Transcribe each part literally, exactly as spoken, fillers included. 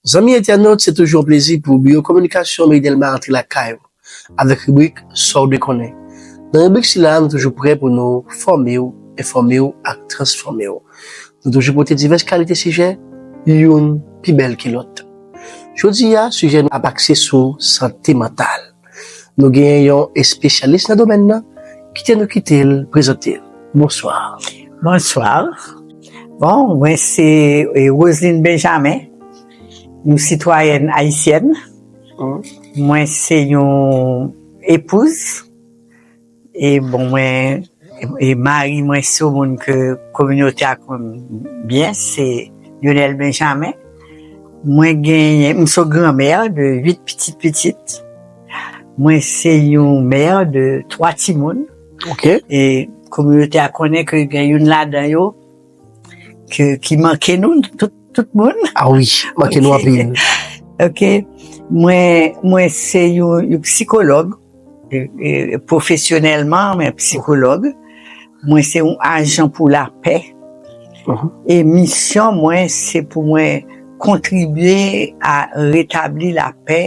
Zanmi entènot, se toujou yon plezi pou Biwo Kominikasyon Meri Dèlma antre lakay ou avèk ribrik Sa w dwe konnen. Nan ribrik sila, nou toujou prè pou nou fòme w, enfòme w ak transfòme w. Nou toujou pote divès kalite sijè, youn pi bèl ke lòt. Jodi a, sijè nou ap akse sou sante mantal. Nou genyen yon espesyalis nan domèn nan, kite nou kite l prezante l. Bonswa. Bonswa. Bon, mwen se eh, Roseline Benjamin, yon sitwayèn ayisyèn. Mwen se yon epouz. E bon, mwen, e mari mwen se yon moun ke kominote a konn byen, se Lionel Benjamin. Mwen genyen, m se yon granmè de uit pitit pitit. Mwen se yon mè de twa timoun. Ok. E kominote a konnen ke gen youn ladan yo ke, ki manke nou, tout, tout moun. Ah wi, manke nou anpil. Ok. Mwen, mwen se yon, yon psikològ, e, e, pwofesyonèlman, men psikològ. Mwen se yon ajan pou lapè. E misyon mwen, se pou mwen kontribye a retabli lapè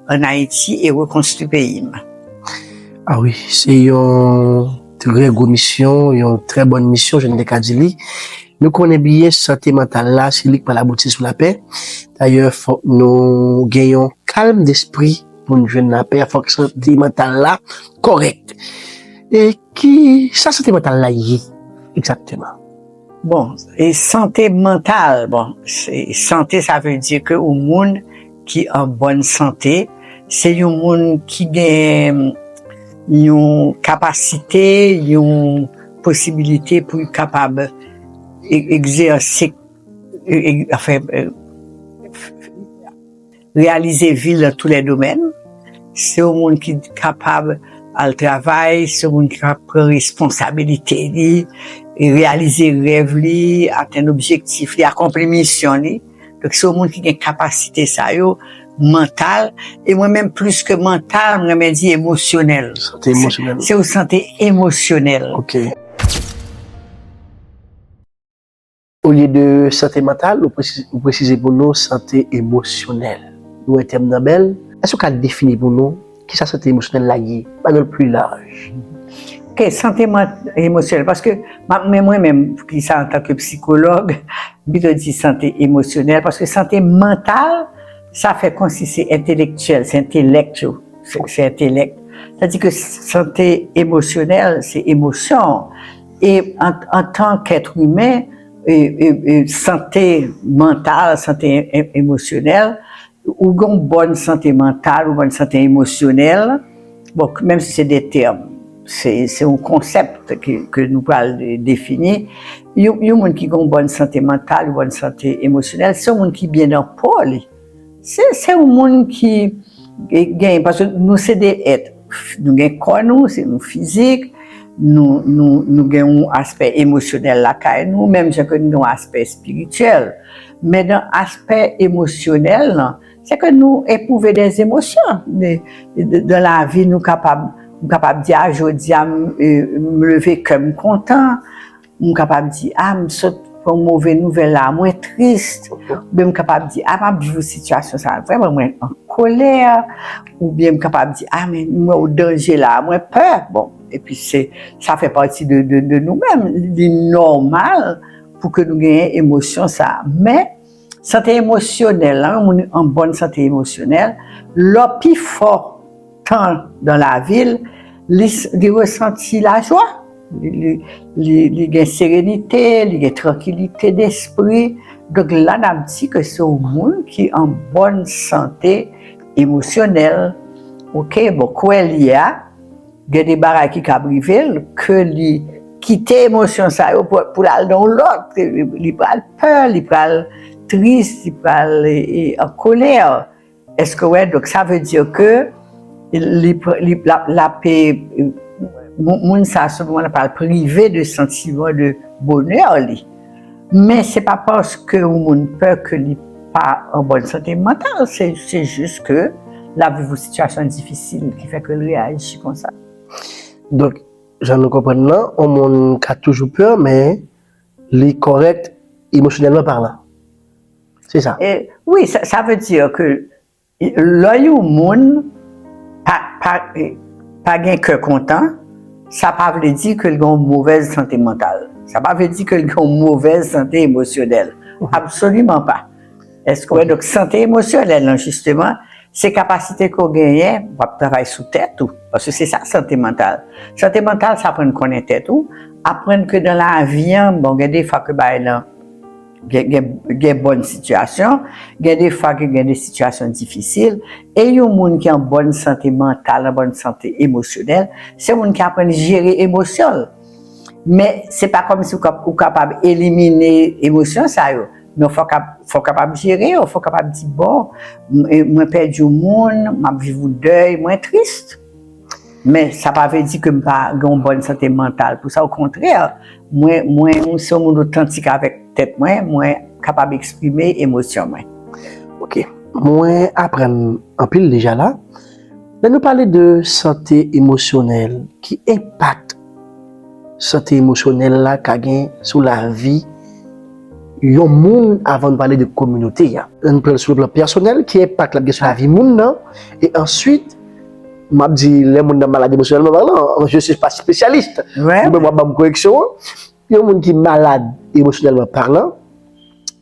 an Ayiti e rekonstwi peyi m. Ah wi, se yon trè gwo misyon, yon trè bòn misyon, jan n te ka di li. Nou konnen byen sante mantal la, se li k pral abouti sou lapè. Dayè, fòk nou gen yon kalm despri pou n jwenn lapè, fòk sante mantal la kòrèk. E ki sa sante mantal la ye egzakteman? Bon, e sante mantal, bon, se, sante sa vle di ke yon moun ki an bòn sante, se yon moun ki gen yon kapasite, yon posibilite pou l kapab e- egzèse, e- e- anfen, e- reyalize vi l nan tou lè domèn. Se yon moun ki kapab al travay, se yon moun ki kapab pran responsabilite li, e reyalize rèv li, atenn objektif li, akonpli misyon li. Donk, se yon moun ki gen kapasite sa yo, mantal, e mwen menm plis ke mantal, mwen renmen di emosyonèl. Sante emosyonèl. Se yon sante emosyonèl. Ok. Olye de sante mantal, ou presize, ou presize pou nou sante emosyonèl. Nou wè tèm nan bèl. Èske ou ka defini pou nou ki sa sante emosyonèl la ye? Ba nou l pli laj. Ok, sante man- emosyonèl, paske m ap men mwen menm, ki sa antanke psikològ, m pito di sante emosyonèl, paske sante mantal, sa fè konsi se entelektyèl, se entelèk yo, se se entelèk. Tandis ke sante emosyonèl, se emosyon. E an, antanke èt imen, e, e, e, sante mantal, sante e- emosyonèl, ou gen yon bòn sante mantal, yon bòn sante emosyonèl. Bon, menm si se de tèm, se se yon konsèp ke, ke nou pral de- defini. Yon, yon moun ki gen yon bòn sante mantal, yon bòn sante emosyonèl, se yon moun ki byen nan po li. Se se yon moun ki gen, paske nou se de èt. Nou gen kò nou, se nou fizik, nou, nou, nou gen yon aspè emosyonèl lakay nou, menm jan ke nou gen yon aspè espirityèl. Men nan aspè emosyonèl lan, se ke nou epwouve de emosyon. De- de- Dan lavi, nou kapab, m kapab di, a, jodi a, m e- m leve, kè m kontan. M kapab di, a, m sot pran move nouvèl la, mwen tris. Oubyen m kapab di, a, m ap viv yon sitiyasyon sa, vrèman, mwen an kolè. Oubyen m kapab di, a, men m wè yon danje la, mwen pè. Bon, epi se, sa fè pati de, de, de nou menm. Li nòmal pou ke nou genyen emosyon sa. Men, sante emosyonèl la, yon moun an bòn sante emosyonèl, lè pi fò tan dan lavi l, li, li resanti lajwa, li, li, li, li gen serenite, li gen trankilite despri. Donk la n ap di ke se yon moun ki an bòn sante emosyonèl. Ok, bon, kwè l ye a, gen de bagay ki kab rive l, ke li kite emosyon sa yo pou, pou l al nan yon lòt, li pral pè, li pral tris, li pral e, e, an kolè. Èske w wè? Donk, sa vle di ke li, li, l ap, l ap, e, moun, moun sa, se moman l ap prive de santiman de bonè li. Men se pa paske yon moun pè ke li pa an bòn sante mantal, se, se jis ke l ap viv yon sitiyasyon difisil ki fè ke l reyaji konsa. Donk, jan nou konprann nan, yon moun ka toujou pè, men li kòrèk emosyonèlman palan. Se sa. E, wi, sa, sa vle di ke lè yon moun pa, pa, pa gen kè kontan, sa pa vle di ke l gen yon movèz sante mantal. Sa pa vle di ke l gen yon movèz sante emosyonèl. Absoliman pa. Èske w wè? Donk, sante emosyonèl lan, jisteman, se kapasite ke w genyen pou w ap travay sou tèt ou. Paske se sa, sante mantal. Sante mantal, se aprann konnen tèt ou, aprann ke nan lavi an, bon, gen de fwa ke bagay lan gen, gen, gen bòn sitiyasyon, gen de fwa ke gen de sitiyasyon difisil, e yon moun ki an bòn sante mantal, an bòn sante emosyonèl, se moun ki aprann jere emosyon l. Men se pa kòmsi ou kap-, ou kapab elimine emosyon sa yo. Men fò w kap-, fò w kapab jere yo, fò w kapab di, bon, m-, e, mwen pèdi yon moun, m ap viv yon dèy, mwen tris. Men sa pa vle di ke m pa gen yon bòn sante mantal pou sa. Okontrè, mwen, mwen se yon moun otantik avèk tèt mwen, mwen kapab eksprime emosyon mwen. Ok. Mwen aprann anpil deja la. Lè nou pale de sante emosyonèl, ki enpak sante emosyonèl la ka gen sou lavi yon moun avan nou pale de kominote a? Ann pran l sou le plan pèsonèl, ki enpak l ap gen sou lavi moun nan? E answit, m ap di, lè moun nan malad emosyonèlman palan, je suis pas spécialiste. Ou menm w ap ban m koreksyon an. Yon moun ki malad emosyonèlman palan,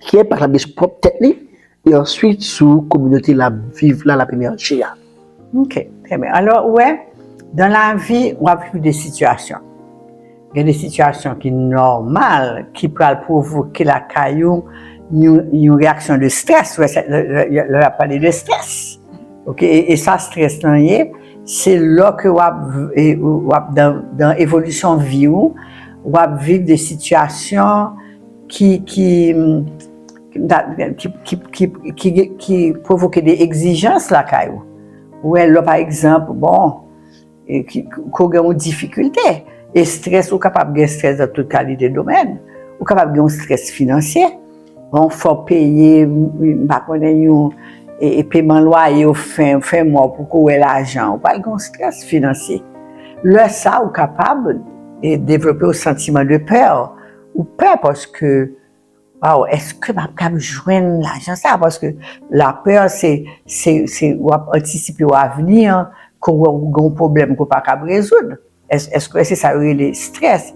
ki enpak l ap gen sou pwòp tèt li, e answit sou kominote l ap viv la, l ap emèje a? Ok, trè byen. Alò, ou wè, dan lavi, w ap viv de sitiyasyon. Gen de sitiyasyon ki nòmal, ki pral pwovoke lakay ou yon, yon reyaksyon de strès. Ou wè, lè, lè, lè, lè w ap pale de strès. Ok, e, e sa strès lan ye, se lè ke w ap, e, w ap dan, dan evolisyon vi w, w ap viv de sitiyasyon ki, ki, ki, ki, ki, ki, ki pwovoke de egzijans lakay ou. Ou wè, lè, pa egzanp, bon, e ki, ke w gen yon difikilte. E strès, ou kapab gen strès nan tout kalite domèn. Ou kapab gen yon strès finansye. Bon, fò w peye, m, m pa konnen, yon, e, e peman lwaye w fen, fen mwa pou ke w wè lajan. Ou pral gen yon strès finansye. Lè sa, ou kapab, e, devlope yon santiman de pè. Ou pè paske, waw, èske m ap kab jwenn lajan sa? Paske lapè, se, se, se, w ap antisipe yon avni, ke w wè w gen yon pwoblèm ke w pa kab rezoud. Èske, èske se sa yo rele strès?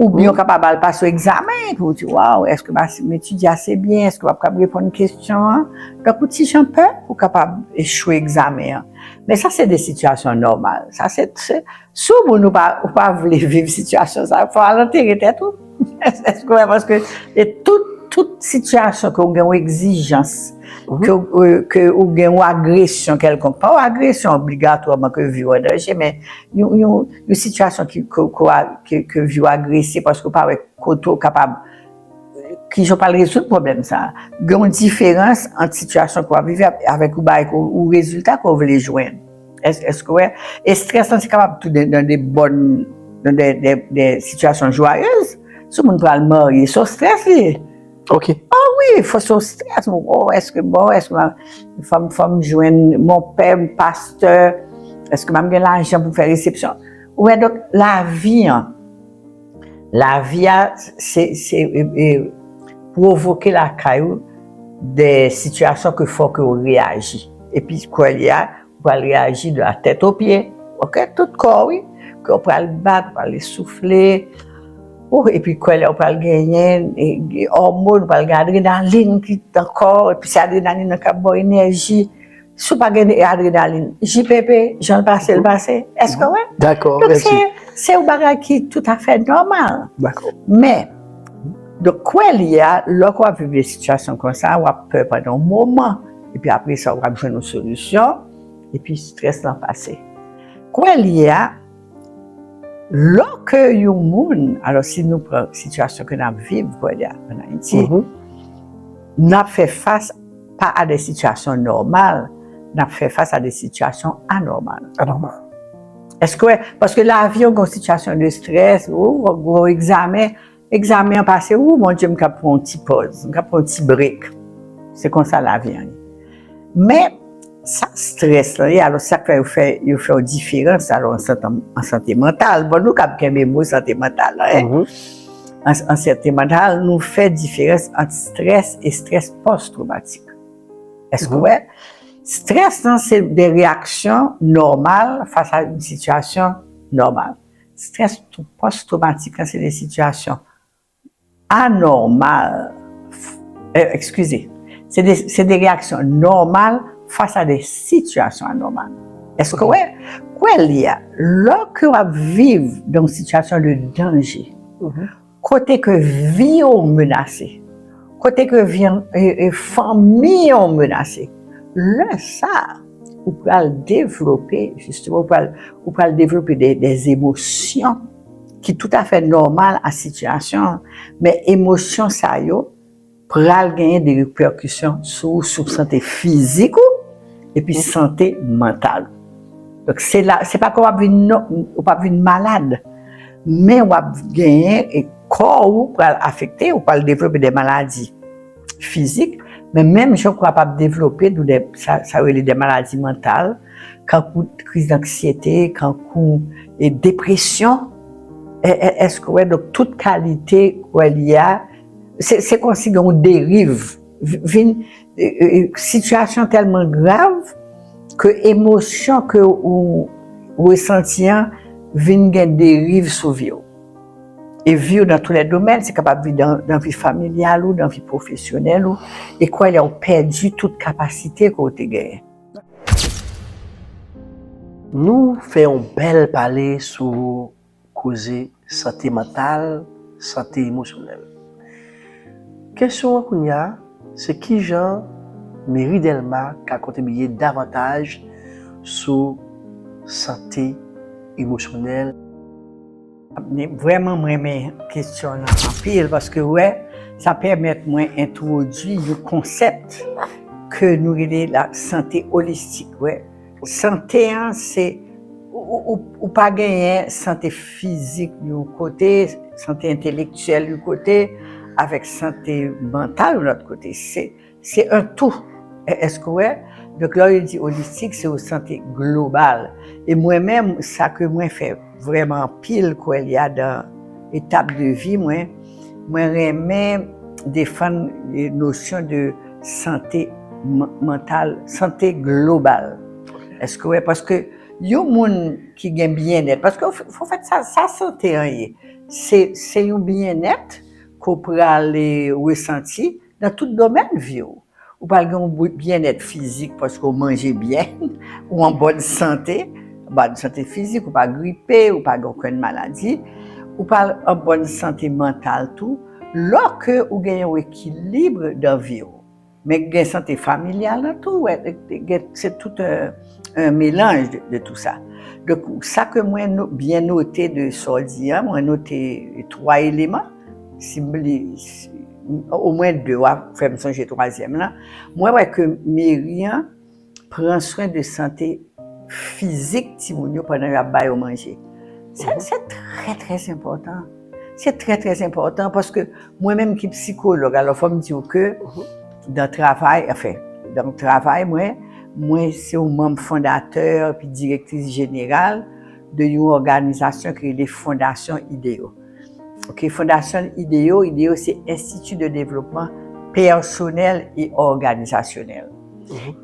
Oubyen w kapab al pase yon egzamen, epi w di, waw, èske m a-, m etidye ase byen? Èske m ap kab reponn kesyon an? Donk, ou ti jan pè pou w kapab echwe egzamen an. Men sa, se de sitiyasyon nòmal. Sa, se, se, si w moun ou pa, ou pa vle viv sitiyasyon sa, fò w al antere tèt ou. Èske w wè? Paske e tout, tout sitiyasyon ke w gen yon egzijans, ke, ke ou gen yon agresyon kèlkonk, pa yon agresyon obligatwaman ke vi w an danje, men yon, yon, yon sitiyasyon ki, ke, ke, ke, ke vi w agrese paske w pa wè kote w kapab, kijan w pral rezoud pwoblèm sa a. Gen yon diferans ant sitiyasyon ke w ap viv avèk yon bagay ke w, yon rezilta ke w vle jwenn. Èske, èske w wè? E strès lan, se kapab tou nan, nan de bòn, nan de, de, de sitiyasyon jwayez. Si yon moun pral marye, se yon strès li ye. Ok. Ah wi, fò se yon strès. Oh, èske, bon, èske m a, fò m, fò m jwenn monpè, pastè, èske m ap gen lajan pou m fè resepsyon? Ou wè, donk, lavi an, lavi a, se, se, e, e, pwovoke lakay ou de sitiyasyon ke fò ke w reyaji. Epi, kwè li a, ou pral reyaji de la tèt o pye. Ok, tout kò, wi. Kè w pral bat, ou pral esoufle. Ou, epi kwè lè ou pral genyen, e, e, òmòn, ou pral gen adrenalin ki nan kò, epi se adrenalin nan k ap ba w enèji. Si w pa gen adrenalin, J P P, jan l pase, l pase. Èske w wè? Dakò, Donk, mèsi. Se, se yon bagay ki toutafè nòmal. Dakò. Men, donk, kwè li a, lè w ap viv de sitiyasyon konsa, w ap pè pandan yon moman, epi apre sa, w ap jwenn yon solisyon, epi strès lan pase. Kwè li a, lè ke yon moun, alò, si nou pran sitiyasyon ke n ap viv, kwè li a, ann Ayiti, n ap fè fas pa a de sitiyasyon nòmal, n ap fè fas a de sitiyasyon anòmal. Anòmal. Èske w wè? Paske lavi an gen yon sitiyasyon de strès, ou, gwo egzamen, egzamen an pase, ou, Bondye, m ka pran yon ti pòz, m ka pran yon ti brek. Se konsa lavi an ye. Men, sa strès lan ye, alò, sa k fè yo fè, yo fè yon diferans, alò, an sante, an sante mantal. Bon, nou kab kenbe mo sante mantal la, en. an, an sante mantal, nou fè diferans ant strès e strès pòs-twomatik. Èske w wè? Strès lan, se de reyaksyon nòmal fas a yon sitiyasyon nòmal. Strès pòs-twomatik lan, se de sitiyasyon anòmal. F- eh, Eskize. Se de, se de reyaksyon nòmal fas a de sitiyasyon anòmal. Èske w wè? Kwè li a, lòske w ap viv nan yon sitiyasyon de danje, kote ke vi w menase, kote ke vi, e, e, fanmi w menase, lè sa, ou pral devlope, jisteman, ou pral, ou pral devlope de, de emosyon ki toutafè nòmal a sitiyasyon an, men emosyon sa yo pral genyen de repèkisyon sou, sou sante fizik ou, epi sante mantal ou. Donk, se la, se pa ke w ap vin, non, ou p ap vin malad, men w ap genyen, e kò ou pral afekte, ou pral devlope de maladi fizik, men menm jan ou kapab devlope nou de, sa, sa yo rele de maladi mantal, kankou kriz anksyete, kankou, e, depresyon. E, e, èske w wè, donk, tout kalite kwè li a, se, se kòmsi gen yon deriv, vi- vin, e, e, e, sitiyasyon tèlman grav ke emosyon ke ou resanti an vin gen deriv sou vi w. E vi w nan tout lè domèn, se kapab vi nan, nan vi familyal ou, nan vi pwofesyonèl ou, e kwè li a ou pèdi tout kapasite ke w te genyen. Nou fè yon bèl pale sou koze sante mantal, sante emosyonèl. Kesyon an kounye a, se kijan meri Dèlma ka kontribiye davantaj sou sante emosyonèl? Vrèman, mwen renmen kesyon an anpil, paske, wè, sa pèmèt mwen entwodui yon konsèp ke nou rele la sante olistik, wè. Sante an, se, ou, ou, ou, ou pa genyen sante fizik yon kote, sante entelektyèl yon kote, avèk sante mantal yon lòt kote. Se, se un tout. E- Èske w wè? Donk, lè yo di olistik, se yon sante global. E mwen menm, sa ke mwen fè vrèman anpil kwè li a dan etap de vi mwen, mwen renmen defann, e, nosyon de sante m- mantal, sante global. Èske w wè? Paske yon moun ki gen byennèt, paske w f- w fèt sa, sa sante an ye, se, se yon byennèt ke w pral, e, resanti nan tout domèn vi w. Ou pral gen yon bou- byennèt fizik paske w manje byen, ou an bòn sante, bòn sante fizik, ou pa gripe, ou pa gen okenn maladi. Ou pral an bòn sante mantal tou, lòske ou gen yon ekilib dan vi w. Men gen sante familyal lan tou, wè, gen, se tout un, un mélange de, de tout sa. Donk, sa ke mwen no- byen note de sa w di an, mwen note twa eleman. Si m li, si- omwen de, w a fè m sonje twazyèm lan. Mwen wè ke meri an pran swen de sante fizik timoun yo pandan y ap ba yo manje. Sa, se trè, trè enpòtan. Se trè, trè enpòtan paske mwen menm ki sikològ, alò fò m di w ke dan travay, anfen, dan travay mwen, mwen se yon manm fondatè epi direktris jeneral de yon òganizasyon ki rele Fondasyon Ideyo. Ok, Fondasyon Ideyo, Ideyo se Institut de Développement Personnel et Organisationnel.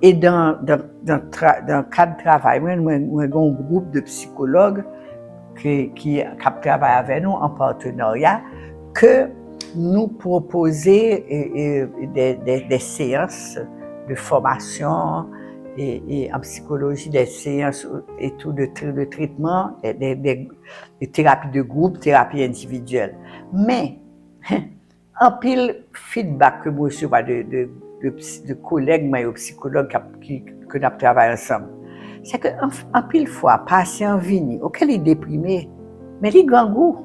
E dan, dan, dan, tra, dan kad travay mwen, mwen, mwen gen yon gwoup de sikològ ke, ki, k ap travay avè nou an patenarya, ke nou pwopoze, e, e, de, de, de seyans de fòmasyon e, e an sikoloji, de seyans e tou de, tr- de tretman, de, de, de, de terapi de gwoup, terapi endividyèl. Men, anpil feedback ke m resevwa de, de, de, de kolèg mwen yo, sikològ k ap, ki, ke n ap travay ansanm, se ke an- anpil fwa, pasyan an vini, oke, li deprime, men li grangou.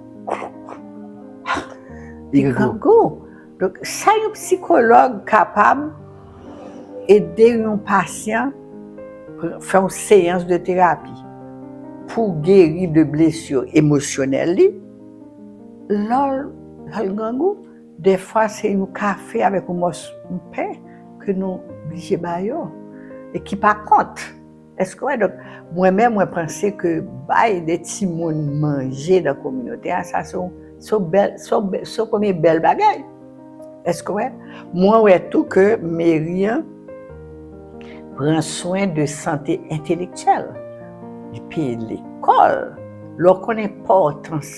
Li grangou. Donk, sa yon sikològ kapab ede yon pasyan pr- fè yon seyans de terapi pou geri de blesi emosyonèl li, lè l, lè l grangou, dèfwa se yon kafe avèk yon mòso pen ke nou blije ba yo, e ki pa kont. Èske w wè? Donk, mwen menm, mwen panse ke bay de timoun manje nan kominote a, sa se yon, se yon bèl, se yon bè- se yon premye bèl bagay. Èske w wè? Mwen wè tou ke meri an pran swen de sante entelektyèl. Li peye lekòl. Lè w konn enpòtans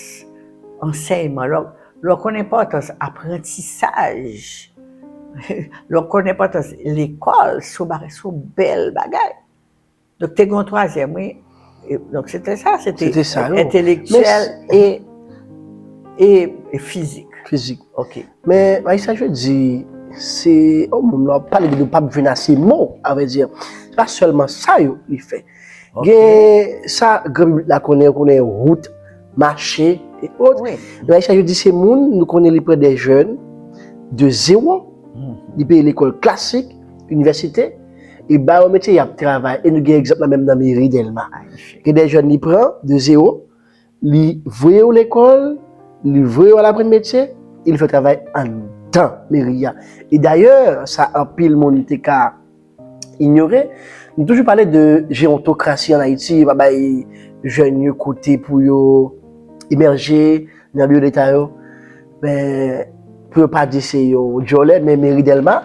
ansèyman, lè w, lè w konn enpòtans aprantisaj, lè w konn enpòtans lekòl, se yon bagay, se yon bèl bagay. Donk, te gen yon twazyèm, wi. E, donk, se te sa, se te Sete sa, yo. Entelektyèl Men e, e, e fizik. Fizik. Ok. Men, Marissa, je di, se, o, moun nan pale de nou p ap jwenn ase mo, a vrè di. Se pa sèlman sa yo li fè. Ok. Gen sa, gran piblik la konnen, yo konnen wout, mache, e ot. Wi. Men Marissa, je di, se moun, nou konnen li pran de jèn de zewo, Mhm. li peye lekòl klasik, inivèsite, e ba yo metye y ap travay. E nou gen egzanp la menm nan meri Dèlma. Magnifique. Gen de jèn li pran de zewo, li voye yo lekòl, li voye yo al aprann metye, e li fè travay anndan meri a. E dayè, sa anpil moun te ka inyore, nou toujou pale de jerontokrasi an Ayiti, yo pa bay jèn yo kote pou yo emèje nan biwo leta yo. Men, pou yo pa di se yon djòlè, men meri Dèlma,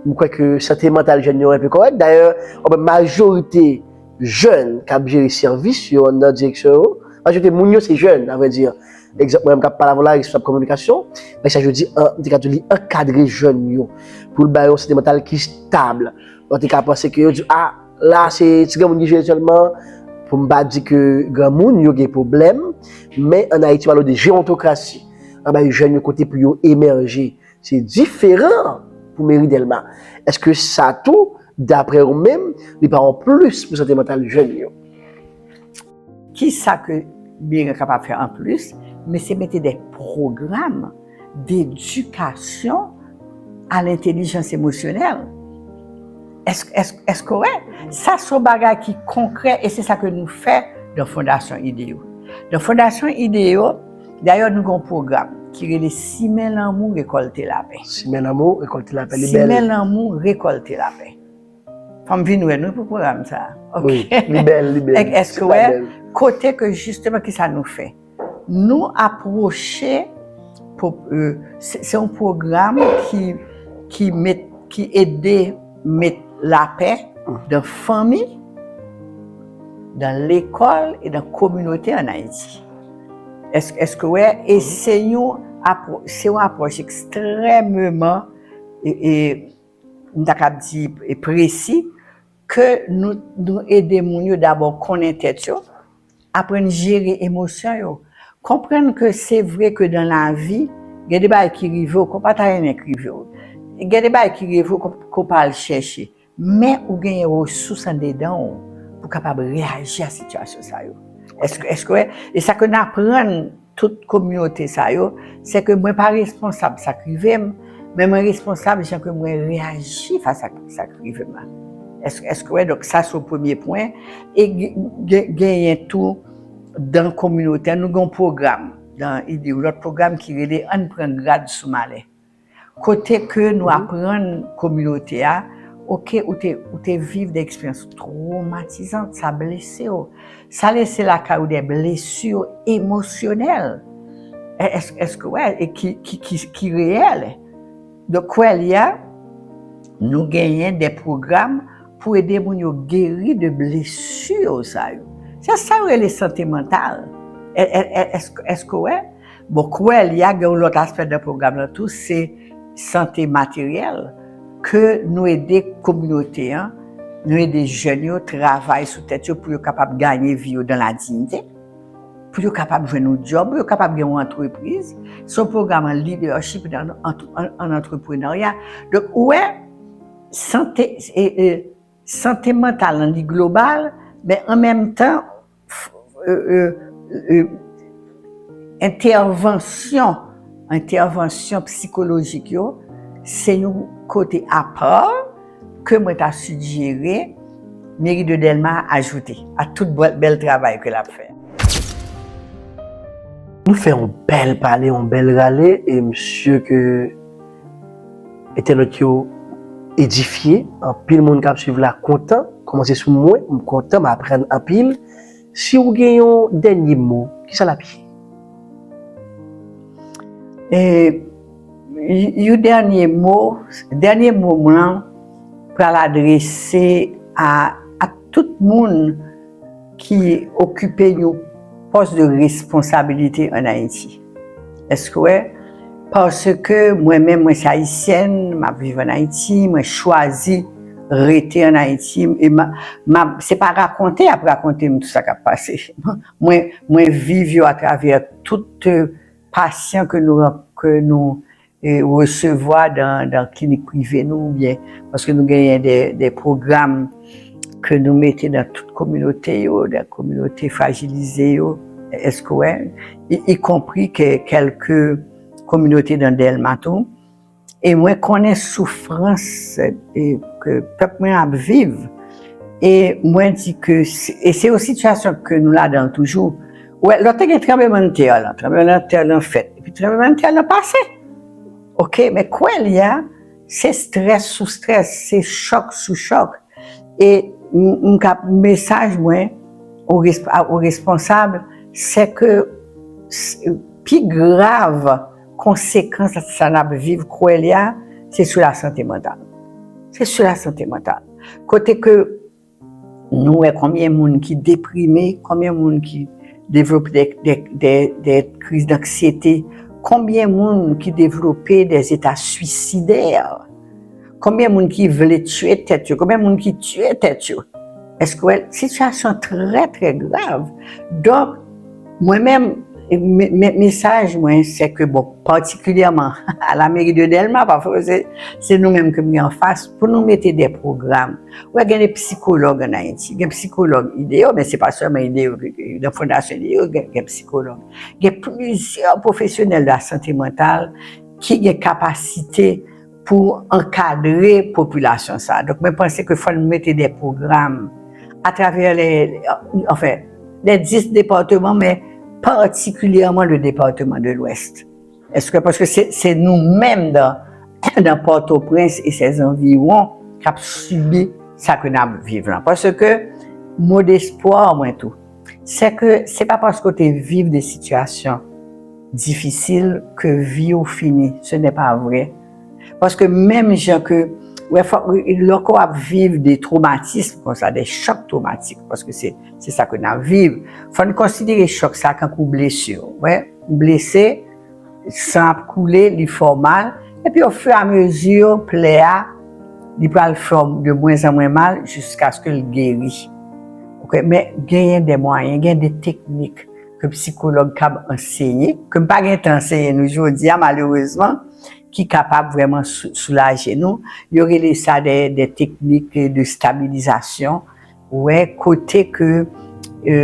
m kwè ke sante mantal jèn yo enpe kòrèk. Dayè, anben, majorite jèn k ap jere sèvis yo anndan direksyon yo, majorite moun yo se jèn, a vrè di. Egzanp, mwen menm k ap pale avè w la, responsab kominikasyon, men sa je di, an, m te ka di li ankadre jèn yo, pou l ba yo yon sante mantal ki stab. Ou te ka panse ke yo di, a, la, se ti granmoun ki jere sèlman, pou m pa di ke granmoun yo gen pwoblèm, men ann Ayiti, pale de jerontokrasi. An bay jèn yo kote pou yo emèje. Se diferan pou meri Dèlma. Èske sa tou, daprè ou menm, li pa yon plis pou sante mantal jèn yo? Ki sa ke meri an kapab fè anplis? Men se mete de pwogram dedikasyon a lentelijans emosyonèl. Èske, èske, èske w wè? Sa se yon bagay ki konkrè e se sa ke nou fè nan Fondasyon Ideo. Nan Fondasyon Ideo, dayè, nou gen yon pwogram ki rele Simen lanmou, rekòlte lapè. Simen lanmou, rekòlte lapè, li bèl. Simen lanmou, rekòlte lapè. Fò m vin wè nou pou pwogram sa a. Ok. Wi, li bèl, li bèl. Èske w wè? Kote ke, jisteman, ki sa nou fè? Nou apwoche, po- e, se se yon pwogram ki, ki met, ki ede met lapè nan fanmi, nan lekòl e nan kominote ann Ayiti. Èske, èske w wè? E se yon apwo- se yon apwòch ekstrèmeman, e, e, m ta kab di, e, presi, ke nou, nou ede moun yo dabò konnen tèt yo, aprann jere emosyon yo. Konprann ke se vre ke dan lavi, gen de bagay ki rive w ke w pa ta renmen k rive w. Gen de bagay ki rive w ke w, ke w pa al chèche. Men ou genyen resous andedan w pou w kapab reyaji a sitiyasyon sa yo. Èske, èske w wè? E sa ke n aprann tout kominote sa yo, se ke mwen pa responsab sa k rive m, men mwen responsab jan ke mwen reyaji fas a sa k rive m la. Èske, èske w wè? Donk, sa se yon premye pwen. E gen- gen- genyen tou, dan kominote a, nou gen yon pwogram, dan ide, yon lòt pwogram ki rele Ann pran grad sou malè. Kote ke nou aprann kominote a, oke, ou te, ou te viv de eksperyans twomatizan, sa blese w. Sa lese lakay ou de blesi emosyonèl. È- èske, èske w wè? E ki, ki, ki, ki reyèl. Donk, Kwèlya, nou genyen de pwogram pou ede moun yo geri de blesi sa yo. Se sa yo rele sante mantal. È- è- è- èske, èske w wè? Bon, Kwèlya gen yon lòt aspè nan pwogram nan tou, se sante materyèl, ke nou ede kominote an, nou ede jèn yo travay sou tèt yo pou yo kapab gaye vi yo dan la diyite, pou yo kapab jwenn yon djòb, pou yo kapab gen yon antrepriz. Se yon pwogram an leadership, an, an, an, an antreprenarya. Donk, ou wè, sante, e, e, sante mantal lan, li global, men an menm tan, f- e, e, e, entèvansyon, entèvansyon sikolojik yo, se yon kote apa ke mwen ta sijere Meri de Dèlma ajoute a tout bèl, bèl travay ke l ap fè. Nou fè yon bèl pale, yon bèl rale, e m si ke entènot yo edifye, anpil moun k ap swiv la kontan, kòmanse sou mwen, m kontan, m aprann anpil. Si w gen yon dènye mo, kisa l ap ye? E, y- yon dènye mo, dènye mo mwen pral adrese a, a tout moun ki okipe yon pòs de responsabilite ann Ayiti. Èske w wè? Paske mwen menm, mwen se ayisyèn, m ap viv ann Ayiti, mwen chwazi rete ann Ayiti, e m a, m a, se pa rakonte y ap rakonte m tout sa k ap pase. Mwen, mwen viv yo atravè tout pasyan ke nou, ke nou e, resevwa dan, dan klinik prive nou, oubyen paske nou genyen de, de pwogram ke nou mete nan tout kominote yo, de kominote frajilize yo, èske w wè, y- ikonpri ke kèlke kominote dan Dèlma tou. E mwen konnen soufrans e, ke pèp mwen ap viv. E mwen di ke se, e se yon sitiyasyon ke nou ladan toujou. Ou wè, lè te gen tranblemanntè lan, tranblemanntè lan fèt, epi tranblemanntè lan pase. Oke, men kwè li a, se strès sou strès, se chòk sou chòk. E m- m ka, mesaj mwen o, res- a- o responsab, se ke s- pi grav konsekans sa n ap viv, kwè li a, se sou lasante mantal. Se sou lasante mantal. Kote ke nou wè konbyen moun ki deprime, konbyen moun ki devlope de, de, de, de kriz danksyete, konbyen moun ki devlope de eta swisidè, konbyen moun ki vle tiye tèt yo, konbyen moun ki tiye tèt yo. Èske w wè, sitiyasyon trè, trè grav. Donk, mwen menm, me- me- mesaj mwen, se ke, bon, patikilyèman a la meri de Dèlma, paske se, se nou menm ke m gen anfas, pou nou mete de pwogram. Ou wè, gen de psikològ ann Ayiti, gen psikològ Ideyo, men se pa sèlman Ideyo, ke- ke- nan Fondasyon Ideyo, gen, gen psikològ. Gen plizyè pwofesyonèl de la sante mantal ki gen kapasite pou ankadre popilasyon sa. Donk, mwen panse ke fò n mete de pwogram atravè le, anfen, le dis depatman, men patikilyèman le depatman de Lwès. Èske, paske se, se nou menm dan, dan Pòtoprens e ses anviwon k ap sibi sa ke n ap viv lan. Paske mo despwa mwen tou, se ke se pa paske w te viv de sitiyasyon difisil ke vi w fini. Ce n'est pas vrai. Paske menm jan ke, wè, fòk, lè w ap viv de twomatism konsa, de chòk twomatik, paske se, se sa ke n ap viv, fò n konsidere chòk sa kankou blesi. Wè, blese, san ap koule, li fè w mal, epi ofiramezi, plè a, li pral fè w de mwenzanmwen mal jiskaske l geri. Oke, men genyen de mwayen, gen de teknik ke psikològ kab anseye, ke m pa gen tan anseye nou jodi a, malerezman, ki kapab vrèman sou- soulaje nou. Yo rele sa de, de teknik de stabilizasyon. Wè, kote ke e,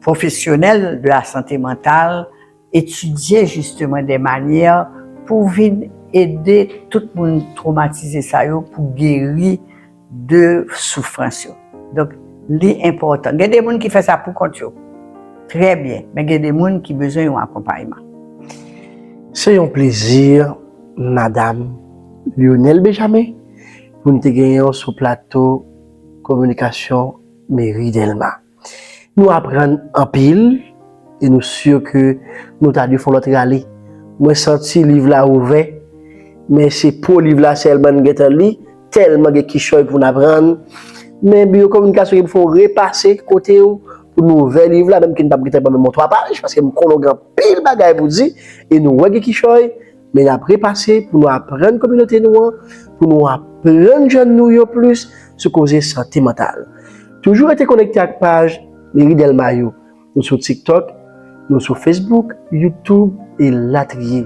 pwofesyonèl de la sante mantal etidye jisteman de manyè pou vin ede tout moun twomatize sa yo pou geri de soufrans yo. Donk, li enpòtan. Gen de moun ki fè sa pou kont yo. Trè byen, men gen de moun ki bezwen yon akonpayman. Se yon plezi, Madam Lionel Benjamin, pou n te genyen w sou plato kominikasyon Meri Dèlma. Nou aprann anpil e nou si ke nou ta dwe fè yon lòt rale. Mwen santi liv la ouvè, men se po liv la sèlman n gentan li, tèlman gen kichòy pou n aprann. Men biwo kominikasyon gen pou fè yon repase kote w pou n ouvè liv la, menm ke n p ap gentan pran menm yon twa paj, paske m konnen w gen anpil bagay pou di, e nou wè gen kichòy, men n ap repase pou nou aprann kominote nou an, pou nou aprann jèn nou yo plis sou koze sante mantal. Toujou rete konekte ak paj Meri Dèlma yo. Nou sou TikTok, nou sou Facebook, YouTube e latriye.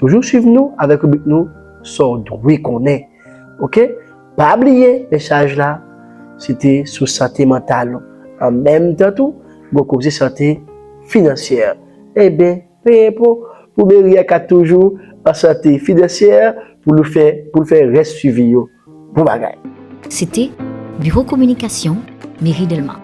Toujou swiv nou avèk ribrik nou Sa w dwe konnen. Oke? Pa bliye, mesaj la, se te sou sante mantal ou. An menm tan tou, gen koze sante finansyè. Ebyen, peye enpo pou meri a ka toujou an sante finansyè pou l fè, pou l fè rès swivi yo. Bon bagay. Se te Biwo Kominikasyon Meri Dèlma.